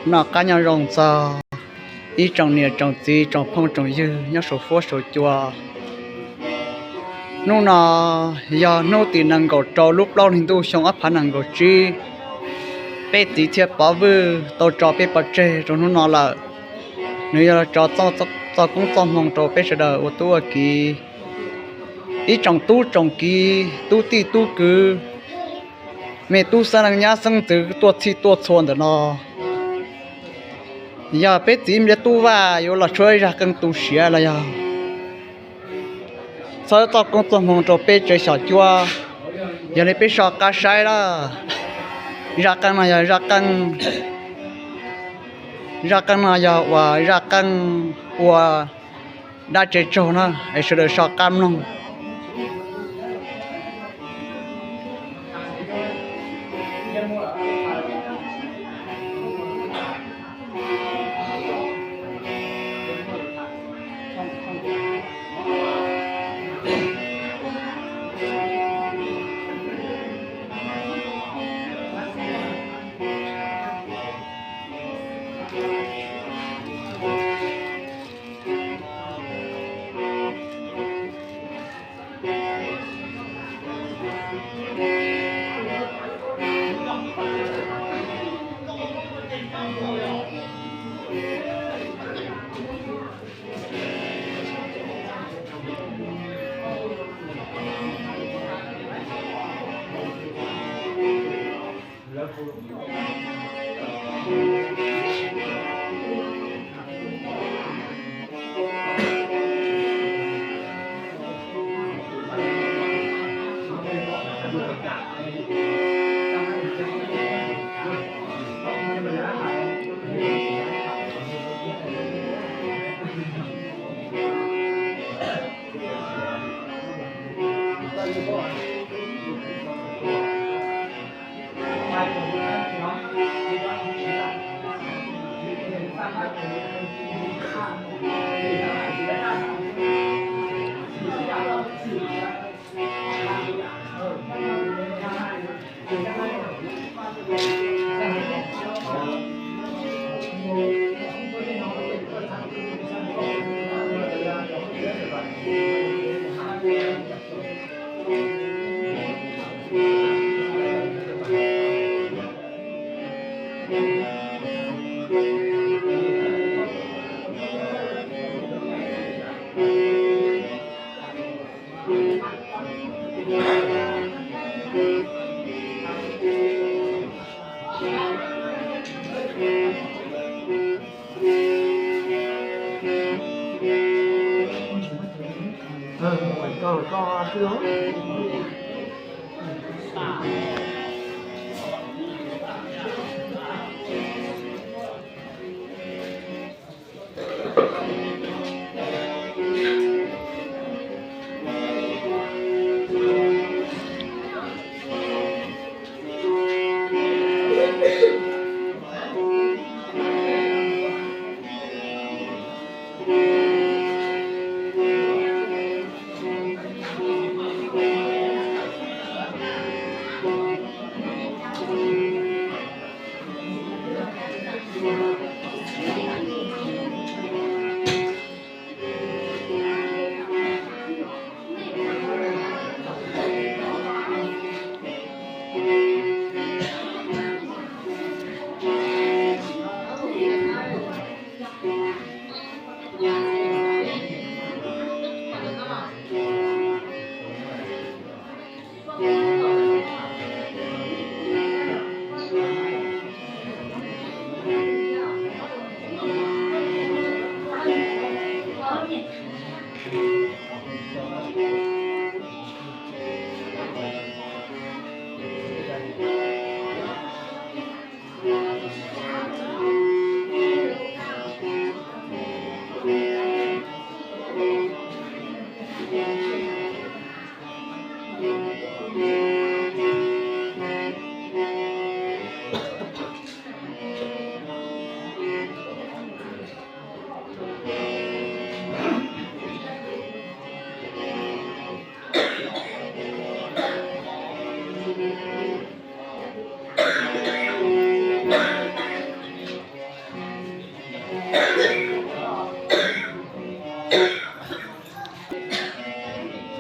Noj qab nyob zoo txog ib tsoom niam tsoom txiv tsoom phooj tsoom ywg nyob saum fuab saum cua. Hnub no yog hnub tim nees nkaum rau lub plaub hlis ntuj xyoo ob phav nees nkaum tsib, peb txiv Txhiaj Pov Vwj tau tso peb pov tseg rau hnub no lawm. Nws yog tso txoj koob txoj hmoo rau peb sawv daws ua tub ua kiv, ib tsoom tub tsoom kiv, tub tij tub kwv, me tub xeeb leej nyab xeeb ntxwv tuaj txhij tuaj txhua ntawm no. Yog peb txiv Npliaj Tub Vaj yuav los tshuab zaj qeej tu siav los yog txhawb txoj koob txoj hmoo rau peb tsev xyom cuab, yog li peb so qab saib lawm. Zaj qeej no yog zaj qeej, zaj qeej no yog uas zaj qeej ua dab tsi tsaug na, es sawv daws so qab mloog.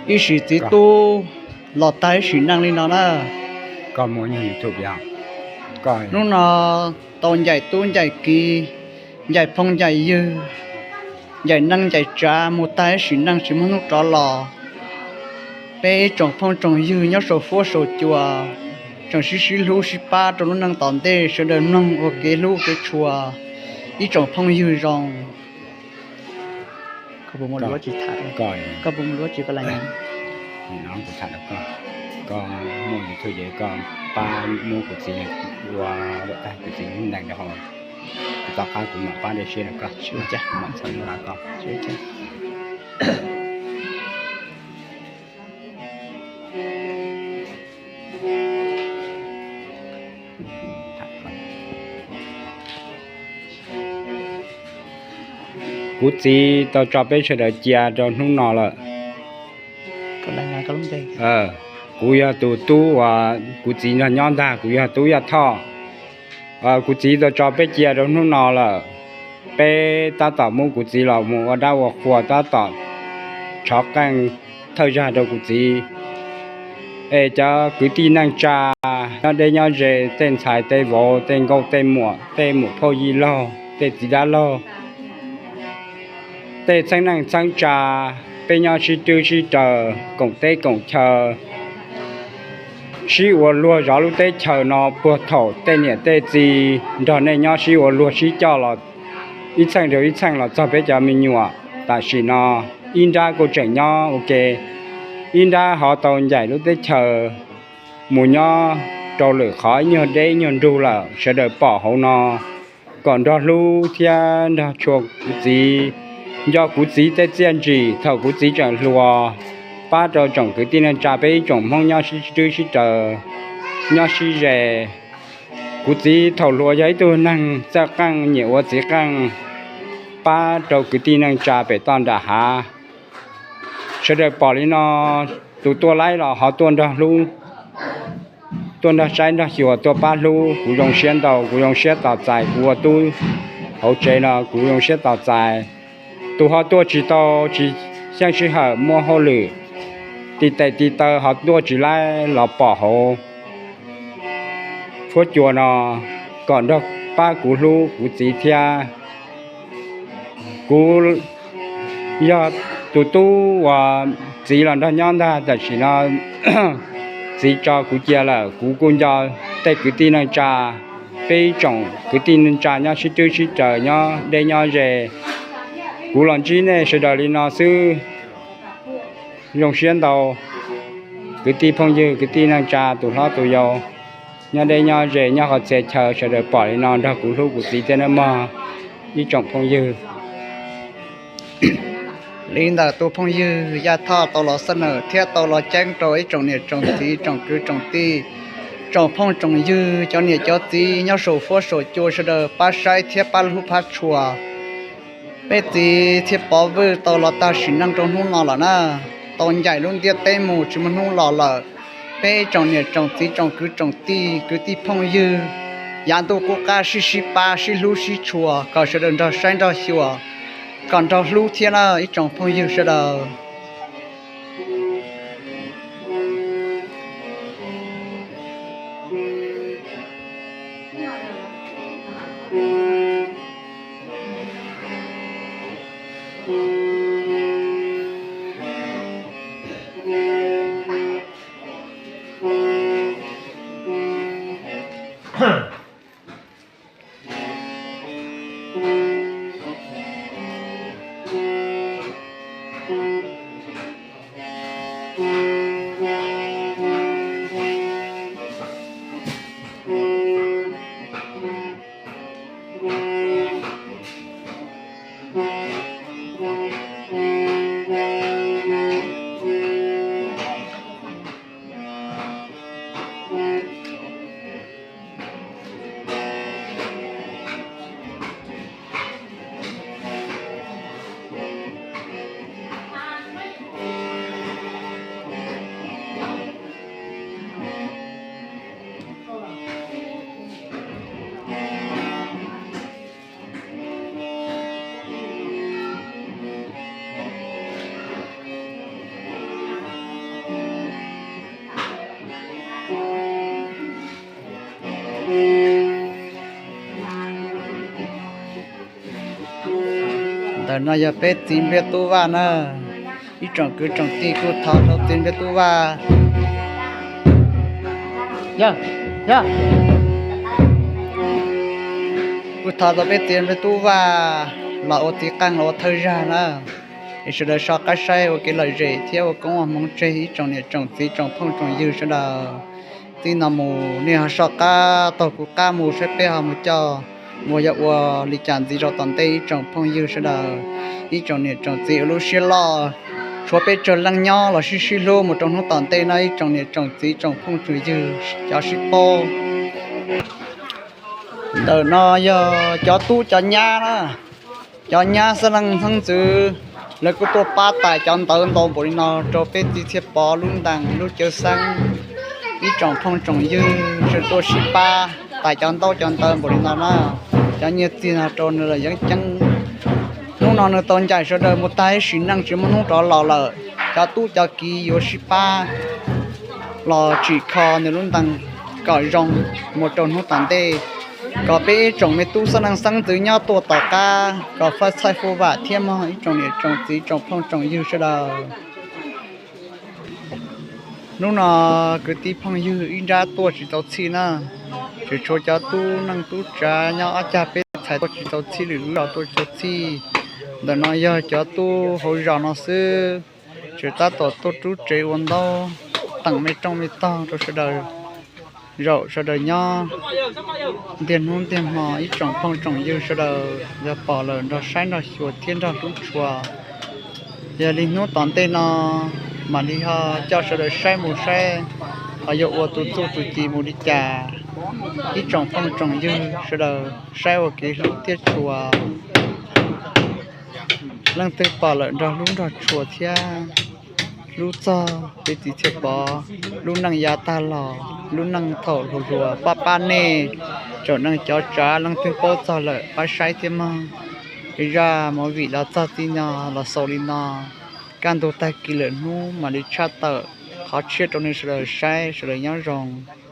Ib sim txiv tub los tag ib sim neej li no na. Hnub no tau ncaim tub ncaim kiv, ncaim phooj ncaim ywg, ncaim neej ncaim tsav mus tag ib sim neej tsis muaj hnub rov los. Peb ib tsoom phooj tsoom ywg nyob saum fuab saum cua tseem sib sib hlub sib pab rau lub neej tom ntej, sawv daws mloog ua kev hlub kev tshua ib tsoom phooj ywg zoo. Koj muaj YouTube ces koj pab muab kuv txiv ua, kuv txiv ntees rau hauv, tom qab kuv mam pab dej siab rau koj, kuv mam txhawb nqa koj. Kuv txiv tau tso peb sawv daws cia rau hnub no lawm. Kuv yog tus tub uas kuv txiv nrog nyob ntag, kuv yog tub Yaj Thoj. Kuv txiv tau tso peb cia rau hnub no lawm. Peb tab tom muab kuv txiv los mus ua dab ua qhua, tab tom tshov qeej thawj zag rau kuv txiv. Es cov kwv tij neej tsa nyob deb nyob ze, tej ntxhais tej vauv, tej nkauj tej muam, tej muam phauj yij laug, tej txiv dab laug, tej txheeb neej txheeb tsa, peb nyob sib twb sib raws koom teb koom chaw, sib ua luag zov lub teb chaws no puag thaum tej niam tej txiv nrog nej nyob sib ua luag sib coj los ib txheej rau ib txheej los txog peb cov me nyuam tam sim no. Ib nrab kuj tseem nyob ua ke, ib nrab ho tau ncaim lub teb chaws mus nyob rau lwm qhov, ib nyuag deb ib nyuag nrug lawm. Sawv daws pom hauv no kom nrog hlub thiab nrog tshua kuv txiv, nco kuv txiv tej txiaj ntsim thaum kuv txiv tseem hluas, pab rau tsoom kwv tij neej tsa peb ib tsoom Hmoob nyob sib twb sib raws, nyob sib ze. Kuv txiv thaum hluas yog ib tug neeg txawj qeej, nyiam ua txiv qeej, pab rau kwv tij neej tsa pem toj nram hav. Sawv daws pom li no, tus tuaj laib los ho tuaj nrog hlub, tuaj nrog saib nrog xyuas, tuaj pab hlub, kuv zoo siab ntau, kuv zoo siab tos txais. Kuv ua tub hauv tsev no kuv zoo siab tos txais. Tus ho tuaj tsis tau, tsis xyeej sij hawm, muaj hauj lwm, ti tes ti taw ho tuaj tsis laib los pom hauv fuab cua no, kom nrog pab kuv hlub kuv txiv thiab. Kuv yog tus tub uas txiv los nrog nyob ntag, tam sim no txiv tso kuv cia lawm. Kuv kuj nco tej kwv tij neej tsa, peb ib tsoom kwv tij neej tsa nyob sib twb sib raws, nyob deb nyob ze. Kuv los ntsib nej sawv daws li no xwb, zoo siab ntau. Kwv tij phooj ywg, kwv tij neej tsa, tus hlob tus yau, nyob deb nyob ze, nyob qhov txhia chaw, sawv daws pom li no nrog kuv hlub kuv txiv thiab nawb mog, ib tsoom phooj ywg. Li ntawm tus phooj ywg Yaj Thoj tau los xab nawm thiab tau los ceeb rau ib tsoom niam tsoom txiv, tsoom kwv tsoom tij, tsoom phooj tsoom ywg, cov niam cov txiv nyob saum fuab saum cua sawv daws pab saib thiab pab hlub pab tshua. Peb txiv Txhiaj Pov Vwj tau los tag sim neej rau hnub no lawm na, tau ncaim lub ntiaj teb mus tsis muaj hnub los lawm. Peb tsoom niam tsoom txiv, tsoom kwv tsoom tij, kwv tij phooj ywg, yav ntuj qub qab sib sib pab sib hlub sib tshua kom sawv daws nrog saib nrog xyuas, kom nrog hlub thiab na ib tsoom phooj ywg sawv daws. Ntawm no yog peb txiv npliaj tub Vaj na. Ib tsoom kwv tsoom tij kuj thov rau txiv npliaj tub Vaj. Yog, yog. Kuj thov rau peb txiv npliaj tub Vaj los ua txiv qeej los ua thawj zag na. Es sawv daws so qab saib ua kev lom zem thiab ua koob ua hmoov tseg ib tsoom niam tsoom txiv tsoom phooj tsoom ywg sawv daws. Txij no mus nej ho so qab taug kuv qab mus saib peb ho mus coj mus yog ua li cas ntxiv rau tom ntej ib tsoom phooj ywg sawv daws. Ib tsoom niam tsoom txiv ua lub siab loj, tshuav peb tsawg leej nyob los sib sib hlub mus rau hnub tom ntej no ib tsoom niam tsoom txiv tsoom phooj tsoom ywg cov sib paub. Ntawm no yog cov tub cov nyab na, cov nyab xeeb leej xeeb ntxwv, lawv kuj tuaj pab tais cov ntawv ntau npaum li no rau peb txiv Txhiaj Pov lub ntees lub cawv xeeb. Ib tsoom phooj tsoom ywg sawv tuaj sib pab tais cov ntaub cov ntawv npaum li no na. Cov nyiaj txiag no rau nws los yeeb ceeb. Hnub no nws tau ncaim sawv daws mus tag ib sim neej tsis muaj hnub rov los lawm. Cov tub cov kiv yuav sib pab los tsim kho nws lub ntees kom zoo mus rau hnub tom ntej, kom peb ib tsoom me tub xeeb leej xeeb ntxwv nyob tuaj tom qab kom faj txhaij fuj vam thiab mog ib tsoom niam tsoom txiv tsoom phooj tsoom ywg sawv daws. Hnub no kwv tij phooj ywg ib nrab tuaj tsis tau txhij na, tseem tshuav cov tub neej tub tsav nyob ob cag peb txhais tuaj tsis tau txhij, lwm lub zos tuaj tsis tau txhij. Ntawm no yog cov tub hauv zos no xwb, tseem tab tom tuaj rub tsev ua ntaub, teem me rooj me tog rau sawv daws zaum sawv daws nyob ntiag hnub ntiag hmo ib tsoom phooj tsoom ywg sawv daws yog pom lawm nrog saib nrog xyuas thiab nrog hlub tshua. Yog li hnub tom ntej no mam li ho coj sawv daws saib mus saib ho yuav ua tus txuj tus ci mus li cas. Ib tsoom phooj tsoom ywg sawv daws saib ua kev hlub thiab tshua. Leej twg pom lawm nrog hlub nrog tshua thiab hlub txog peb txiv Txhiaj Pov lub neej yav tag los, lub neej thaum hluas hluas pab pab nej, tsoom neej cov tsav leej twg paub txog lawm pab saib thiab mog. Zaj movie los txog txij no los xaus li no, kaj ntug tag kis lawm hnub mam li tshaj tawm qhov tshiab rau nej sawv daws saib, sawv daws nyob zoo.